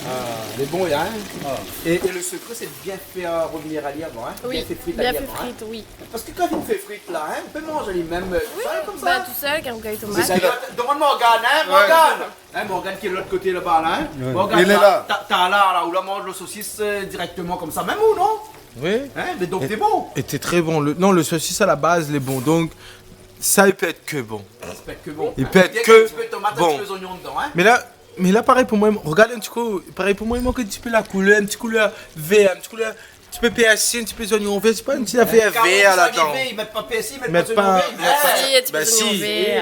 Ah, lé bon, ya, hein ? Ah. É, é le sekré, sé de bien fé, euh, revenir ali avan, hein ? Oui, bien fé frit ali avan, hein ? Bien fé frit, oui. Parske kan i fé frit la, hein, ou pé manz ali mèm, euh, tousèl, komsa. Oui, ben, tousèl, avèk in rougay tomat. Sé sa, domann Morgane, hein, Morgane. Hein, Morgane ki lé de lot koté laba la, hein. Ouais. Morgane, li lé la, la. Ta, ta la, la, ou la manz lo sosis, euh, dirèktoman komsa mèm, ou non ? Oui. Hein, mé donk, é, sé bon. É té tré bon. Le, non, le sosis a la baz, lé bon. Donk, sa, i pé èt ke bon. Sa i pé èt ke bon. I pé èt ke bon. Avèk in ti pé tomat, in ti pé zoignon dedan, hein. Mé la, Mé la, parèy pou moin, rogard in ti kou, parèy pou moin, i mank in ti pé la koulèr, in ti koulèr vèr, in ti koulèr, in ti pé pèrsi, in ti pé zoignon vèr, sé pa in ti zafèr vèr ladan. Kan i ariv, i mèt pa pèrsi, i mèt pa zoignon vèr, i mèt pa. Mèt pa, si, i mèt pa. Ben si,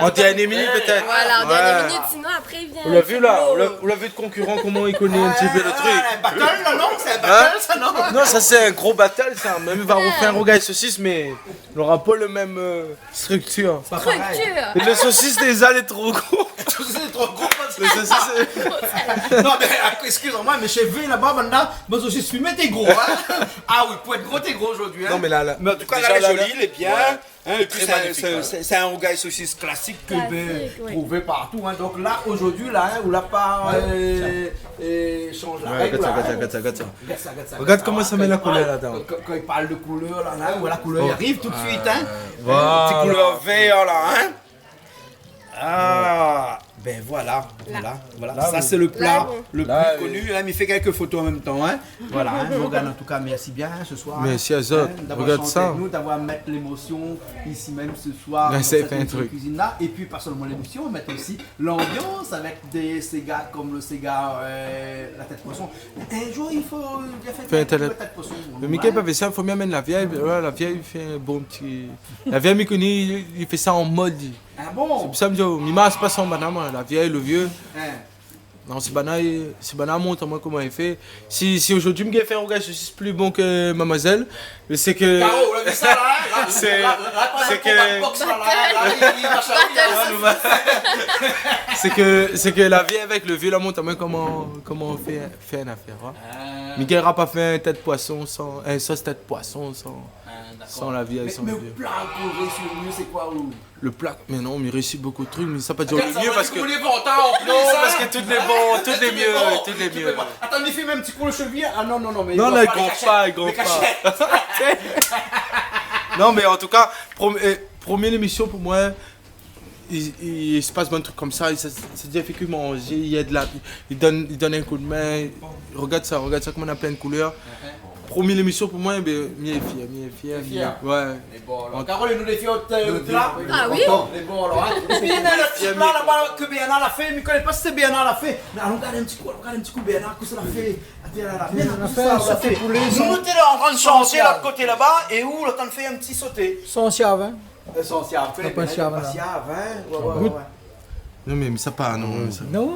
an dèrnié minit pétèt. Voilà, an dèrnié minit, sinon apré i vien. Ou la vi la, ou la, ou la vi lo konkiran, koman i koné in ti pé lo trik. Ah, in battle, la, non ? Sé in battle, sa, non ? Non, sa sé in gro battle, sa. Mèm i va rofé in rougay sosis, mé Nora pa le mèm, euh, striktir. Pa parèy. Striktir. É lo sosis déza lé tro gro. Lo sosis lé tro gro, parske... Lo sosis lé... Non, mé, euh, excusez-moi, mé shé V laba, bann la, mon sosis fimé té gro, hein. Ah oui, pou èt gro, té gro zordi, hein. Non, mé la, la, mé an tou ka, déza la, lé zoli, lé bien. Ouais. Hein, é pi sé in, sé, sé, sé in rougay sosis klasik ke, ben, trouvé partou, hein. Donk la, zordi la, hein, ou la pa, euh, euh, shanj la règ la, hein. Gard sa, gard sa, gard sa. Gard sa, gard sa, gard sa. Rogard koman sa i mèt la koulèr ladan. Kan, kan, kan i parl de koulèr la, la, voilà, la koulèr i ariv tout de suite, hein. Voilà. Ti koulèr vèr la, hein. Ah, ben voilà, voilà, voilà. Sa sé le pla le pli koni, hein, mi fé kèk foto an mèm tan, hein. Voilà, hein, Morgane, an tou ka, mèrsi bien, hein, se soir, hein, d'avoir shanté avèk nou, d'avoir mèt lémosion isi mèm se soir dan sèt émision de kuizine la. Rogard sa. Mé sé in trik. É pi, pa sèlman lémosion, mé osi lanbians avèk dé séga kom le séga, euh, la tèt poison. In zour, i fo, euh, bien fé in tèt poison. Mé Mickey, pa fé sa, fo bien amenn la vièy, la, la vièy i fé in bon ti, la vièy, mi koni, i fé sa an mod. Ah bon ? Sé pou sa mi di, mi marsh pa san madam, la vièy, le vié. Hein. Non, sé banna, sé banna la mont amoin koman i fé. Si, si zordi mi gingn fé in rougay sosis pli bon ke mamzèl, mé sé ke Karo, ou la vi sa la, hein ? La, sé, la, la, la, sé ke konba boks la, la, la, li, li, machin, li, la. Sé ke, sé ke la vi avèk le vié la mont amoin koman, koman fé, fé in afèr, hein. Ah. Mi gingn pa fé in tèt poison san, in sos tèt poison san, Ah, dakor. San la vi, mé, san le vié. Mé le pla ou réisi le mié, sé koi, ou ? Le pla, mé non, mi réisi bonpé de trik, mé sa pa dir le mié parske... Atann, sa va dir ke ou lé vantan an plis, hein ? Non, parske tout lé bon, tout lé mié, tout lé mié. Atann, li fé mèm in ti kou le shevié. Ah non, non, non, mé... Non, non, li gronf pa, li gronf pa. Non, mé an tou ka, promyé, eh, promyé lémision pou moin, i, i, i spas bann trik konmsa, i, sa, sa i fé ke manzé, i èd la, i donn, i donn in kou d'min. Regard sa, regard sa, koman na plin koulèr. Promyé lémision pou moin, bin, mi lé fièr, mi lé fièr, mi lé fièr. Ouais. Lé bon, alor. Caroline, nou lé fièr, euh, la. Ah oui. Lé bon, alor, hein. Épi, néna le ti pla laba ke Bernard la fé, mi koné pa si sé Bernard la fé. Mé alon gard in ti kou, alon gard in ti kou Bernard, kosa la fé. Atann, la, la, Bernard, kosa la fé. Soté poulé, nou, nou té la an trin de shantié lot koté laba, é ou, la té an trin fé in ti soté. San siav, hein. Euh, san siav, koné, pa siav, pa siav, hein. Ouais, ouais, ouais. Non, mé, mé sa pa, non, sa. Non.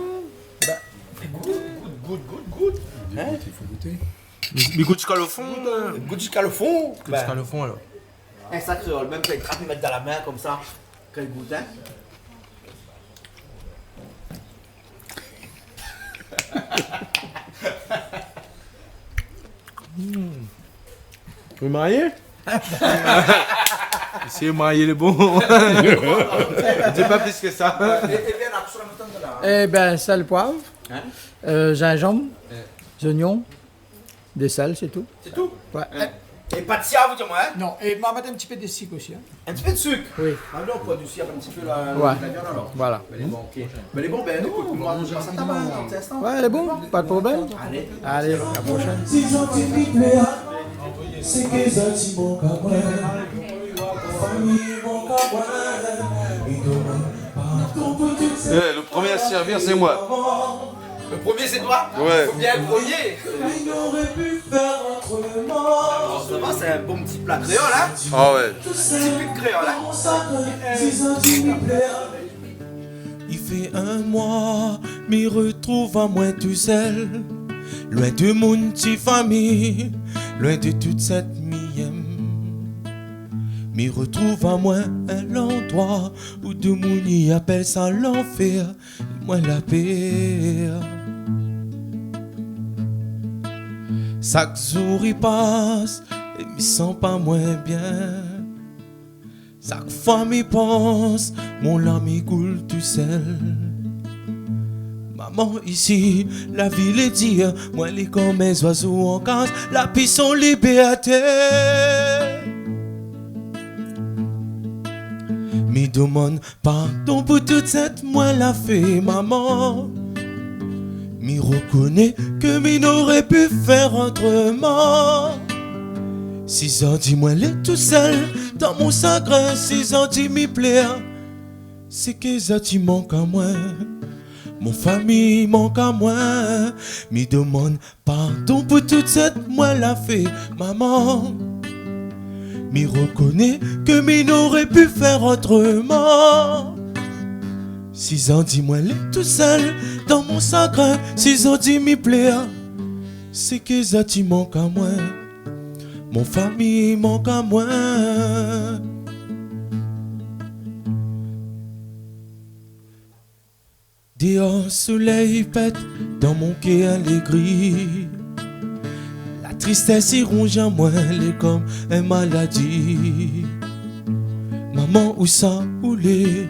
Bah. Gout, gout, gout, gout, gout. Hein ? I fo gouté. Mé, mé gout ziska le fon, euh. Gout ziska le fon. Gout ziska le fon, alor. In sa kréol, mèm kan i trap, i mèt dan la min konmsa, kan i gout, hein. Hmm. Ou marié ? Si marié, lé bon. Di pa plis ke sa. Eh ben, sèl, poiv, euh, zinzanm, zoignon, de sèl, sé tou. Sé tou ? Ouais. É pa de siav, ou di amoin, hein ? Non, é ma mèt in ti pé de sik osi, hein. In ti pé de sik ? Oui. Ah non, poi de siav, in ti pé la, la viann, alor. Voilà. Mé lé bon, OK. Mé lé bon, bin, ékout, nou va pas atann, hein, in ti instan. Ouais, lé bon, pa de problèm. Alé. Alé, à la prochaine. Eh, le premier à servir, c'est moi. Le premier, c'est toi ? Ouais. Fo bien èt le premier. Alor, sa va, sé in bon ti pla kréol, hein ? Ah ouais. Tipik kréol, hein ? I fé in moi, mi retrouv amoin tousèl, loin de mon ti fami, loin de tout sat mi èm. Mi retrouv amoin in landroi ousa demoun i apèl sa lanfèr, moin la pèr. Sak zour i pas, é mi san pa moin bien. Sak foi mi pans, mon larm i koul tousèl. Momon, isi, la vi lé dir, moin lé konm in zoizo an kaz, la pi san libèrté. Mi demann pardon pou tout sat moin la fé, momon. Mi rekoné ke mi noré pu fé otroman. Si zordi moin lé tousèl dan mon sagrin, si zordi mi plèr, sé ke zordi mank amoin, mon fami mank amoin. Mi demann pardon pou tout sat moin la fé, momon. Mi rekoné ke mi noré pu fé otroman. Si zordi moin lé tousèl dan mon sagrin, si zordi mi plèr, sé ke zordi mank amoin, mon fami mank amoin. Déor solèy i pèt, dan mon kèr lé gri. La tristès i ronz amoin, lé konm in maladi. Momon, ousa ou lé ?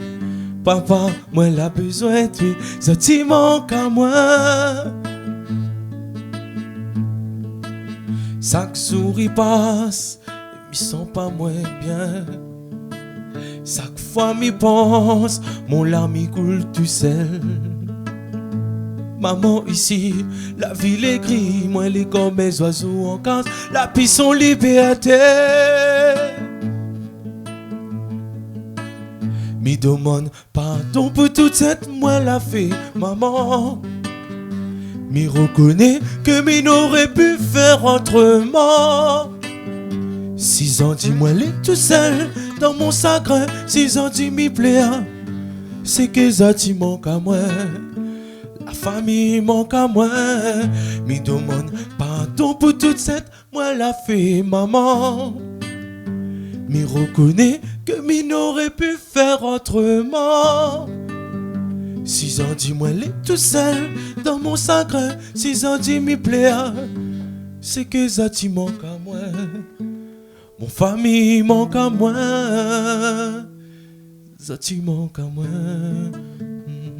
Papa, moin la bezoin twi, zordi mank amoin. Sak zour i pas, mi san pa moin bien. Sak foi mi pans, mon larm i koul tousèl. Momon, isi, la vi lé gri, moin lé konm in zoizo an kaz, la pi san libèrté. Mi demann pardon pou tout sat moin la fé, momon. Mi rekoné ke mi noré pu fé otroman. Si zordi moin lé tousèl dan mon sagrin, si zordi mi plèr, sé ke zordi mank amoin, la Fami mank amoin, mi domann pardon pou tout sèt moin la fé, momon. Mi rokoné ke mi noré pu fé otroman. Si zot i di moin lé tousèl dan mon sagrin, si zot i di mi plèr, sé ke zot i mank amoin. Mon fami mank amoin, zot i mank amoin. Hmm.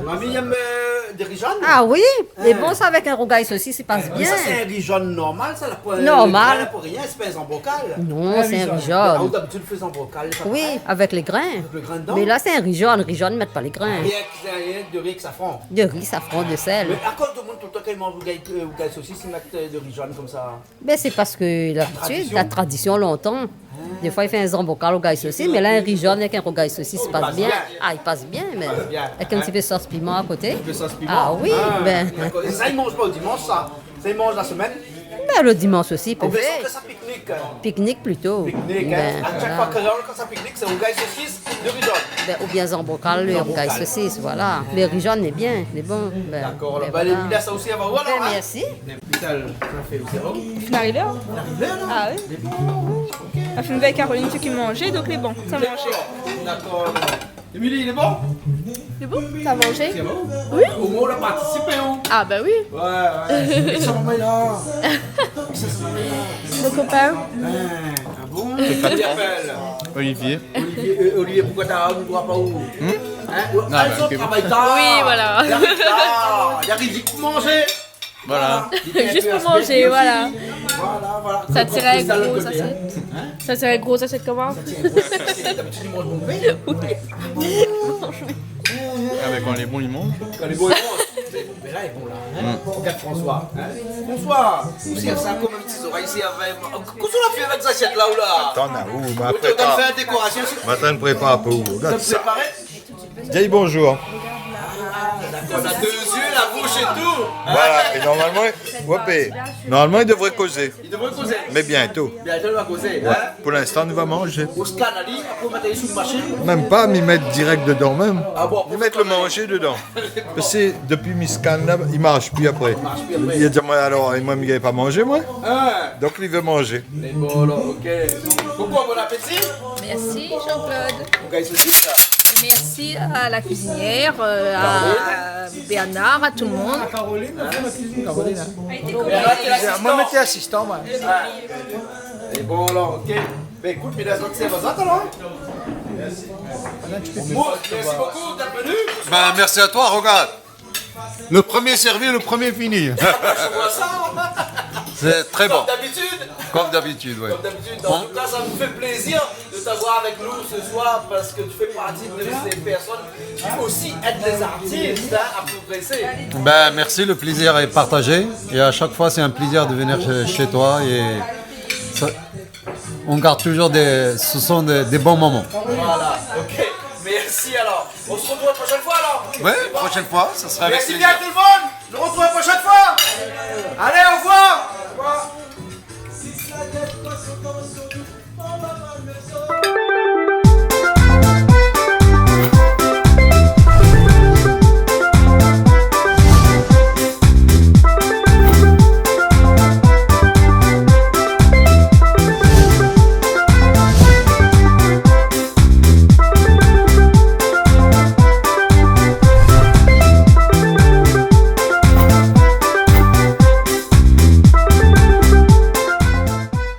Mami i èm, euh, dé ri jone ? Ah oui, lé bon sa avèk in rougay sosis, i pas bien. Mé sa sé in ri jone normal sa, la poin, normal, la poin rien, sé pa in zanbrokal. Non, sé in ri jone. Ah, ou dabitid i fé zanbrokal, lé pa parèy. Oui, avèk lé grin. Avèk lé grin dedan. Mé la sé in ri jone, ri jone i mèt pa lé grin. Rienk, rienk de ri èk safran. De ri, safran, de sèl. Mé akoz domoun toultan kan i manz rougay, euh, rougay sosis, i mèt, euh, de ri jone konmsa ? Ben, sé parske labitid, la tradision, lontan. Tradision. Ah. Défoi i fé in zanbrokal rougay sosis, mé la in ri jone avèk in rougay sosis i pas bien. I pas bien. Ah, i pas bien, mé avèk in ti pé sos piman a koté. In ti pé sos piman. Ah oui, ben. Dakor. É sa i manz pa o dimansh sa ? Sa i manz la semèn ? Ben, le dimansh osi i pé fé. Oubien sa piknik. Piknik plito. Piknik, hein. Ben, voilà. A shak foi kréol, kan sa piknik, sé rougay sosis, de ri jone. Ben, oubien zanbrokal, le rougay sosis, voilà. Zanbrokal. Lé ri jone lé bien, lé bon. Ben, dakor, ben, alor, ben, voilà. Lé mila sa osi, a voir, alor, hein. Ben, mersi. Vital, sa fé, sé bon ? Fine arivé, hein ? Fine arivé, alor ? Ah oui. Lé bon, ok. La fine vèy Caroline, sak i manz, donk lé bon, sa manzé. Lé bon, alor. Dakor. Émilie, lé bon ? Lé bon ? Sa manzé ? Lé bon ? Oui. Omoin ou la partisipé, hein ? Ah, ben oui. Ouais, ouais. É sa momon lé la. Sa, sa momon lé la. Mon kopin. Hein, ah bon ? Koman i apèl ? Olivier. Olivier, euh, Olivier, poukosa ou la pa ou ? Hmm ? Hein ? Non, ah, ben, zot i travay ta. Oui, voilà. Li ariv ta. Li ariv pou manzé. Voilà. Zis pou manzé, voilà. Voilà, voilà. Sa tir in gro zasièt. Hein ? Sa tir in gro zasièt koman ? Sa tir in gro zasièt. Dabitid i manz bonpé. Oui. Ah, mé kan lé bon, i manz. Kan lé bon, i manz. Mé la lé bon la, hein ? Mm. Regard François, hein ? François, ou sé sa konm in ti zorèy, sé avèk, kosa ou la fé avèk zasièt la, ou la ? Atann, ou, ma prépar. Ou la fé in dékorasion, sé... Matin, prépar pou ou. Regard sa. Ou la préparé ? Di bonjour. Dakor, ou na dé zié, la boush é tou. Voilà, é normalman, ouais, normalman, li devré kozé. Li devré kozé. Mé bientô. Bientô, li va kozé, hein ? Ouais. Pou linstan, nou va manzé. Ou scann ali, apré ou mèt ali sou mashine. Mèm pa, mi mèt dirèk dedan mèm. Ah bon, mi mèt le manzé dedan. Parske dopi mi scann la, li marsh pi apré. Li marsh pi apré. Li di amoin, alor, é moin, mi gingn pa manzé, moin. Ah. Donk, li vé manzé. Mé bon, alor, ok. Bonpé, bon apéti. Merci, Jean-Claude. Rougay sosis, sa. Et merci à la cuisinière, euh, à Bernard, à tout le monde. Caroline, la fé la kuizine, Caroline, hein. Bernard, ki lé asistan. Moin, mi té asistan, moin. Ah. É bon, alor, ok. Ben, ékout, mi lès azot sèrv azot, alor, hein. Merci. Bon, merci beaucoup d'être venu. Ben, merci à toi, regarde. Le premier servi, le premier fini. Je vois ça. C'est très bon. Comme d'habitude. Comme d'habitude, ouais. Comme d'habitude. En tout cas, ça nous fait plaisir de t'avoir avec nous ce soir parce que tu fais partie de ces personnes qui aussi aident les artistes, hein, à progresser. Ben, merci, le plaisir est partagé. Et à chaque fois, c'est un plaisir de venir chez, chez toi. Et ça, on garde toujours des, ce sont des, des bons moments. Voilà, ok. Merci alors. On se retrouve la prochaine fois alors. Ouais, prochaine fois, ça sera avec plaisir. Merci bien tout le monde. On se retrouve la prochaine fois. Allez, au revoir. Au revoir.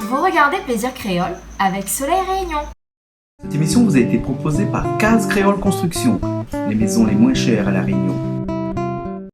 Vous regardez Plaisir Créole avec Soleil Réunion. Cette émission vous a été proposée par Case Créole Construction, les maisons les moins chères à La Réunion.